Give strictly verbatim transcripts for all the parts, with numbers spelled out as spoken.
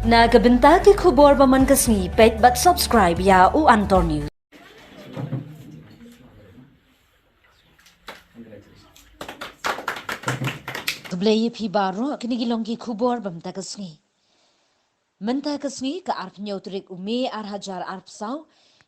Na ka bynta ki khubor ba man ka sngi, peit bad subscribe ïa u Antor News. Khublei ïa phi baroh, kine ki long ki khubor ba mynta ka sngi. Mynta ka sngi ka arphew hynñiew tarik u May ar hajar arphew saw,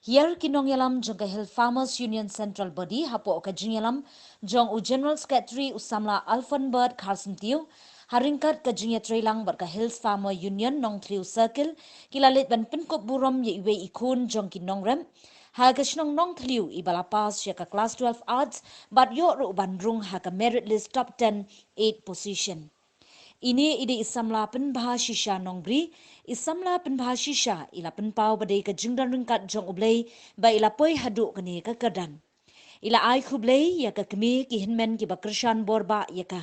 hiar ki nongïalam jong ka Hill Farmers Union Central Body hapoh ka jingïalam jong u General Secretary u samla Alfonbert Kharsyntiew, ha ryngkat ka jingïatreilang bad ka Hills Farmer Union Nongthliew Circle, ki la leit ban pynkup burom ïa iwei i khun jong ki nongrep ha ka shnong Nongthliew iba la pass ïa ka Class twelve Arts bad ïoh ruh ban rung ha ka merit list top ten, eight position. Ine i dei i samla pynbha shisha nongbri, i samla pynbha shisha, i la pynpaw ba dei ka jingdon ryngkat jong U Blei ba i la poi haduh kane ka kyrdan. I la ai khublei ïa ka kmie, ki hynmen kiba kyrshan bor bah ïa ka.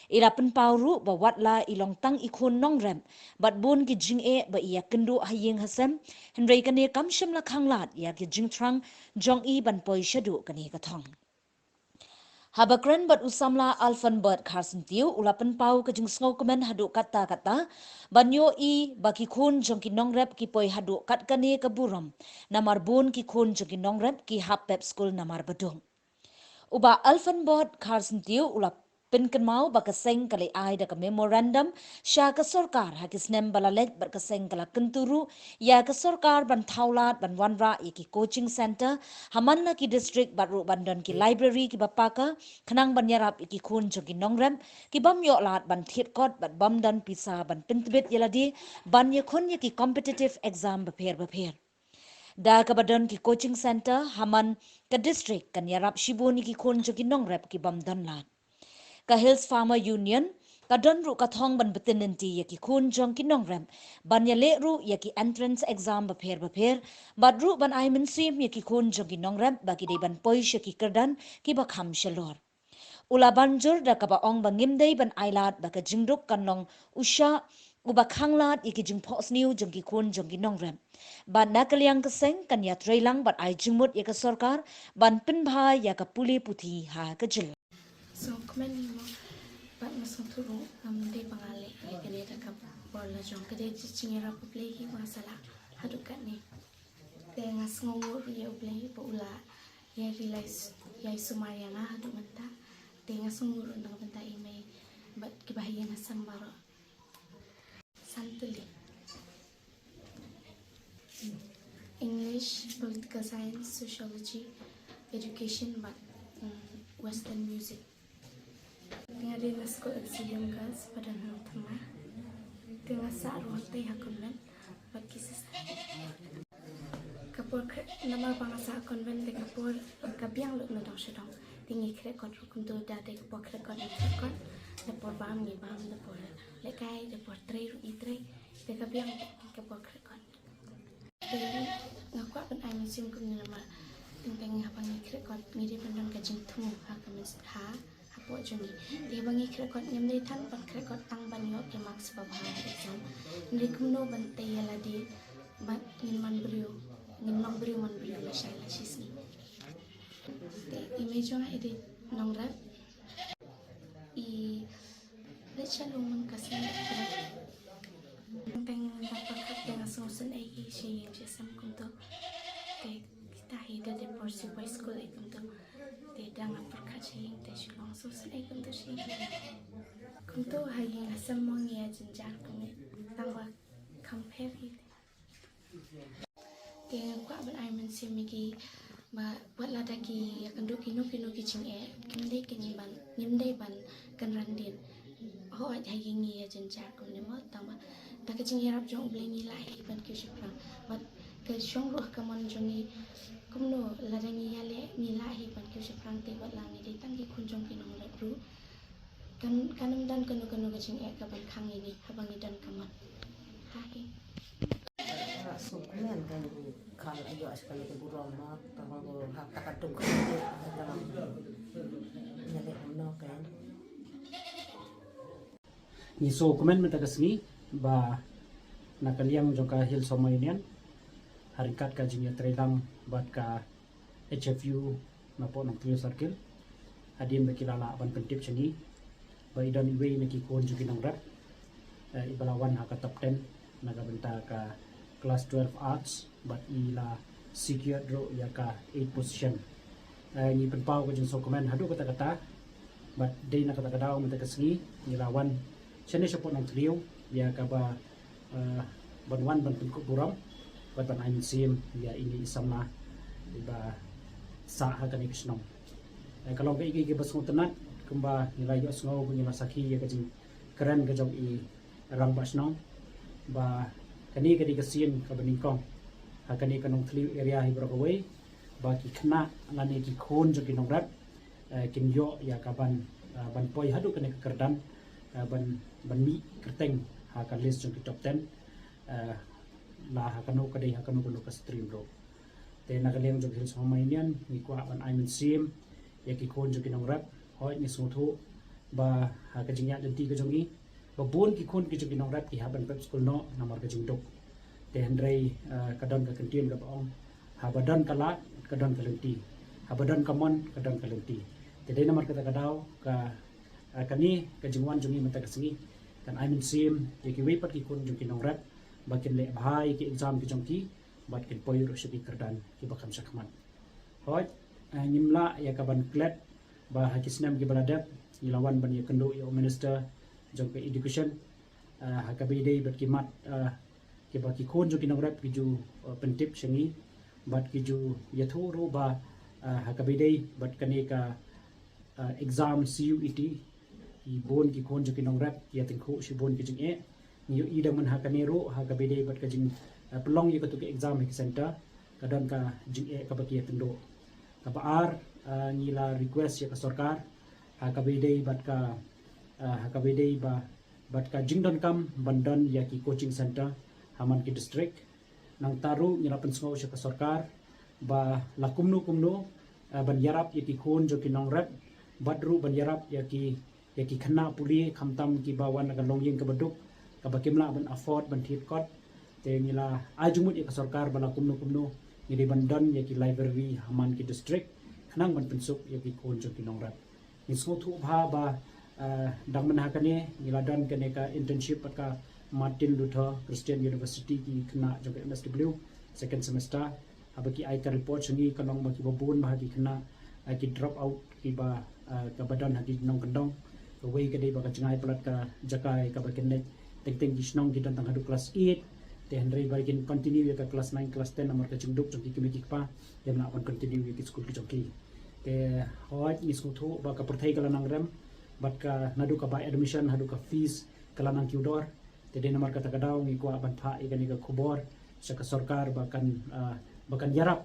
I la pynpaw ruh ba watla i long tang i khun nongrep bad bun ki jingeh ba i ïakynduh ha ïing ha sem, hynrei kane kam shym la khanglad ïa ki jingthrang jong i ban poi shaduh kane ka thong. Haba kren bad u samla Alfonbert Kharsyntiew, u la pynpaw ka jingsngewkmen haduh katta katta ban ïohi ba ki khun jong ki nongrep ki poi haduh kat kane ka burom, namar bun ki khun jong ki nongrep ki hap pep skul namar ba duk. U Bah Alfonbert Kharsyntiew u la pynkynmaw ba ka seng ka la ai da ka memorandum sha ka sorkar ha ki snem ba la leit bad ka seng ka la kyntu ruh ïa ka sorkar ban thaw lad ban wanrah ïa ki coaching centre ha man la ki district bad ruh ban don ki library kiba paka, khnang ban ïarap ïa ki khun jong ki nongrep ki bym ïoh lad ban thied kot bad bym don pisa ban pyntbit ïa lade ban ïakhun ïa ki competitive exam bapher bapher. Da kaba don ki coaching centre ha man ka district kan ïarap shibun ïa ki khun jong ki nongrep ki bym don lad. Ka Hills Farmer Union ka don ruh ka thong ban btin lynti ïa ki khun jong ki nongrep ban ïaleh ruh ïa ki entrance exam bapher bapher, bad ruh ban ai mynsiem ïa ki khun jong ki nongrep ba ki dei ban poi sha ki kyrdan kiba kham shalor. U la ban jur da kaba ong ba ngim dei ban ai lad ba ka jingduk kan long u shah uba khanglad ïa ki jingphohsniew jong ki khun jong ki nongrep. Bad na ka liang ka seng kan ïatreilang bad ai jingmut ïa ka sorkar ban pynbha ïa ka pule puthi ha ka jylla. Sngewkmen mo, bad nga sngewthuh ruh ngam dei ba nga leh ïa kane da ka bor la jong, ka dei ka jingïarap U Blei hi ba nga sa lah haduh katne. Te nga sngewnguh ruh ïa U Blei ba u la ïa realize, ïa sumar ïa nga haduh mynta. Te nga sngewnguh ruh na ka bynta i mei bad kiba ha ïing ha sem baroh. San tylli. English, Political Science, Sociology, Education bad, mm, Western Music. Nga dei na skul Exilium Girls ba don ha Nongthymmai. Te nga sah ruh hangtei ha convent bad ki sister. Ka por khreh, namar ba nga sah convent te ka por ka biang lut na dong sha dong. Te ngi khreh kot ruh kumto, da te ka por khreh kot ngi khreh kot, da por bam ngi bam, da por lehkai, da por trei ruh ngi trei. Te ka biang ka por khreh kot. Te nga kwah ban ai mynsiem kumne namar teng teng haba ngi khreh kot ngi dei ban don ka jingthmu ha ka myns-, ha hapoh jong ngi. Te haba ngi khreh kot ngim dei tang ban khreh kot tang ban ïoh ki marks ba bha ha exam. Ngim dei kumno ban tei ïa lade ba ngin man briew, ngin long briew man briew lashai lashisngi. Te i mei jong nga i dei nongrep. I leit sha lum man ka seng. Teng teng da pyrkhat te nga sngewsynei hi sha ïing sha sem kumto. Te kita hi da dei por sipai skul ei kumto. Te da nga pyrkhat sha ïing te shu long sngewsynei kumto sha ïing. Kumto ha ïing ha sem mo ngi ïa jynjar kumne. Tang ba compare hi. Te nga kwah ban ai mynsiem ïa ki ba wat lada ki ïakynduh kino kino ki jingeh, kim dei kine ban, ngim dei ban kynran dien. Hooid ha ïing ngi ïa jynjar kumne mo, tang ba da ka jingïarap jong U Blei ngi lah hi ban kiew shaphrang. Bad ka shong ruh ha ka mon jong ngi kumno lada ngi ïaleh ngi lah hi ban kiew shaphrang, te wat la ngi dei tang ki khun jong ki nongrep ruh. Kan, kan ym don kano kano ka jingeh ka ban khang ïa ngi haba ngi don ka mon. Ka hi. Sngewkmen kan khang ïa ka burom ma, tang ko ha ta ka tung ka ïa ka ïa leh no kan. Ngi sngewkmen mynta ka sngi ba na ka liang jong ka Hills Farmers Union, ha ryngkat ka jingïatreilang bad ka H F U napoh Nongthymmai Circle, hadien ba ki la lah ban pyntip sha ngi ba i don iwei na ki khun jong ki nongrep, eh, iba la wan ha ka top ten na ka bynta ka class twelve arts bad i la secure ruh ïa ka eight position. Eh, ngi pynpaw ka jingsngewkmen haduh katta katta bad dei na kata ka daw mynta ka sngi ngi la wan shane shapoh Nongthliew ïa kaba, eh, ban wan ban pynkup burom bad ban ai mynsiem ïa ine i samla iba sah ha kane ka shnong. Eh, ka long kaei kaei kaba sngewtynnat kumba ngi la ïohsngew ba ngi la sakhi ïa ka jingkren ka jong i rangbah shnong ba kane ka dei ka sien kaba nyngkong ha kane ka Nongthliew area hi baroh kawei ba ki khynnah lane ki khun jong ki nongrep, eh, kin ïoh ïa ka ban, eh, ban poi haduh kane ka kyrdan, eh, ban, ban mih kyrteng ha ka list jong ki top ten, eh, la ha kano ka dei ha kano kano ka stream ruh. Te na ka liang jong ka Hills of Hima Union ngi kwah ban ai mynsiem ïa ki khun jong ki nongrep. Hooid ngi sngewthuh ba ha ka jingïaid lynti ka jong i ba bun ki khun ki jong ki nongrep ki hap ban pep skul noh namar ka jingduk. Te hynrei, eh, ka don ka kyntien kaba ong, haba don ka lad ka don ka lynti, haba don ka mon ka don ka lynti. Te dei namar kata ka daw ka, eh, kane ka jingwan jong ngi mynta ka sngi kan ai mynsiem ïa kiwei pat ki khun jong ki nongrep ba kin leh bha ïa ki exam ki jong ki bad kin poi ruh sha ki kyrdan kiba kham shakhmat. Hooid, eh, ngim lah ïa ka ban klet ba ha ki snem kiba la dep ngi la wan ban ïakynduh ïa u minister jong ka education, eh, ha kaba ïadei bad ki mat, eh, kiba ki khun jong ki nongrep ki ju, eh, pyntip sha ngi bad ki ju ïathuh ruh ba, eh, ha kaba ïadei bad kane ka, eh, exam C U E T, ki bun ki khun jong ki nongrep ki ïatyngkhuh shibun ki jingeh. Ngi ïohi dang mynha kane ruh ha kaba ïadei bad ka jing, eh, pynlong ïa katu ka exam ha ki center ka don ka jingeh kaba ki ïakynduh. Kaba ar, eh, ngi la request ïa ka sorkar ha kaba ïadei bad ka, eh, ha kaba ïadei ba, bad ka jingdonkam ban don ïa ki coaching center ha man ki district. Nangta ruh ngi la pynsngew sha ka sorkar ba la kumno kumno, eh, ban ïarap ïa ki khun jong ki nongrep bad ruh ban ïarap ïa ki, ïa ki khynnah pule khamtam kiba wan na ka longïing kaba duk kaba kim lah ban afford ban thied kot. Te ngi la ai jingmut ïa ka sorkar ba la kumno kumno ngi dei ban don ïa ki library ha man ki district khnang ban pynsuk ïa ki khun jong ki nongrep. Ngi sngewthuh bha ba, eh, dang mynha kane ngi la don kane ka internship bad ka Martin Luther Christian University ki khynnah jong ka M S W second semester. Haba ki ai ka report sha ngi ka long ba kiba bun bha ki khynnah, eh, ki drop out kiba, eh, kaba don ha ki nongkyndong. Kawei ka dei ba ka jngai palat ka jaka ïa kaba kin leit teng teng ki shnong ki don tang haduh class eight. Te hynrei ba kin continue ïa ka class nine class ten namar ka jingduk jong ki kmie ki kpa ïa mla ban continue ïa ki skul ki jong ki. Te hooid ngi sngewthuh ba ka pyrthei ka la nang rem bad ka naduh ka bai admission haduh ka fees ka la nang kiew dor. Te dei namar kata ka daw ngi kwah ban phah ïa kane ka khubor sha ka sorkar ba kan, ah, ba kan ïarap,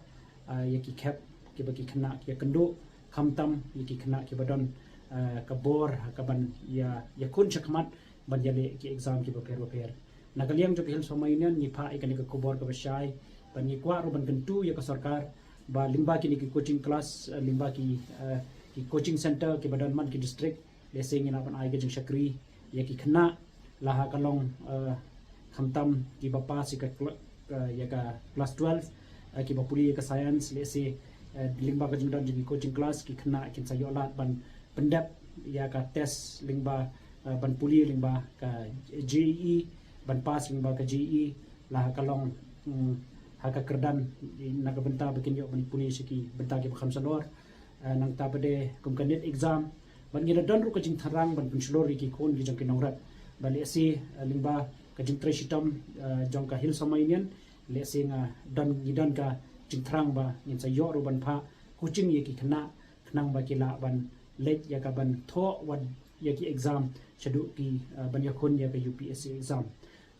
ah, ïa ki khep kiba ki khynnah ki ïakynduh khamtam ïa ki khynnah kiba don, ah, ka bor ha kaban ïa, ïakhun shakhmat ban ïaleh ki exam kiba pher ba pher. Na ka liang jong ka Hills of Hima Union ngi phah ïa kane ka khubor kaba shai bad ngi kwah ruh ban kyntu ïa ka sorkar ba lyngba kine ki coaching class, eh, lyngba ki, eh, ki coaching center kiba don man ki district, lehse ngi lah ban ai ka jingshakri ïa ki khynnah la ha ka long, eh, khamtam kiba pass ïa ka cl-, eh, ïa ka class twelve, eh, kiba pule ïa ka science, lehse, eh, lyngba ka jingdon jong ki coaching class ki khynnah kin sa ïoh lad ban pyndep ïa ka test lyngba, eh, ban pule lyngba ka J E E, ban pass lyngba ka J E E la ha ka long, mm, ha ka kyrdan na ka bynta ba kin ïoh ban pule sha ki bynta kiba kham shalor. Eh, nangta pat de kum ka NEET exam bad ngi la don ruh ka jingthrang ban pynshlur ïa ki khun ki jong ki nongrep. Bad lehse, eh, lyngba ka jingtrei shitom, eh, jong ka Hills of Hima Union, lehse nga don, ngi don ka jingthrang ba ngin sa ïoh ruh ban phah coaching ïa ki khynnah khnang ba ki lah ban leit ïa ka ban thoh wat ïa ki exam shaduh ki, eh, ban ïakhun ïa ka U P S C exam.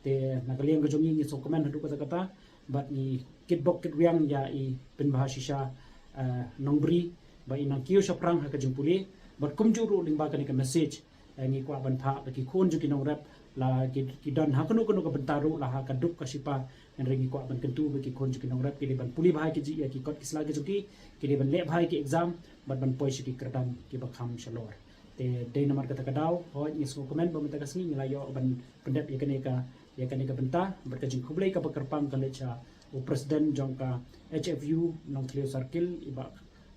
Te na ka liang ka jong ngi ngi sngewkmen haduh katta katta bad ngi kitbok kitwiang ïa i pynbha shisha, eh, Nongbri ba i nang kiew shaphrang ha ka jingpule bad kumjuh ruh lyngba kane ka message, eh, ngi kwah ban phah ba ki khun jong ki nongrep la ki, ki don ha kano kano ka bynta ruh la ha ka duk ka shipa, hynrei ngi kwah ban kyntu ba ki khun jong ki nongrep ki dei ban pule bha ki ji ïa ki kot ki sla ki jong ki, ki dei ban leh bha ïa ki exam bad ban poi sha ki kyrdan kiba kham shalor. Te dei namar kata ka daw, hooid ngi sngewkmen ba mynta ka sngi ngi la ïoh ban pyndep ïa kane ka, ïa kane ka bynta, bad ka jingkhublei kaba kyrpang ka leit sha u president jong ka H F U Nongthliew Circle i Bah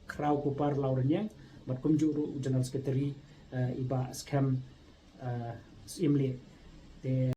Khraw Kupar Lawriniang, bad kumjuh ruh u general secretary, eh, i Bah Skhem, eh, Syiemlieh. Te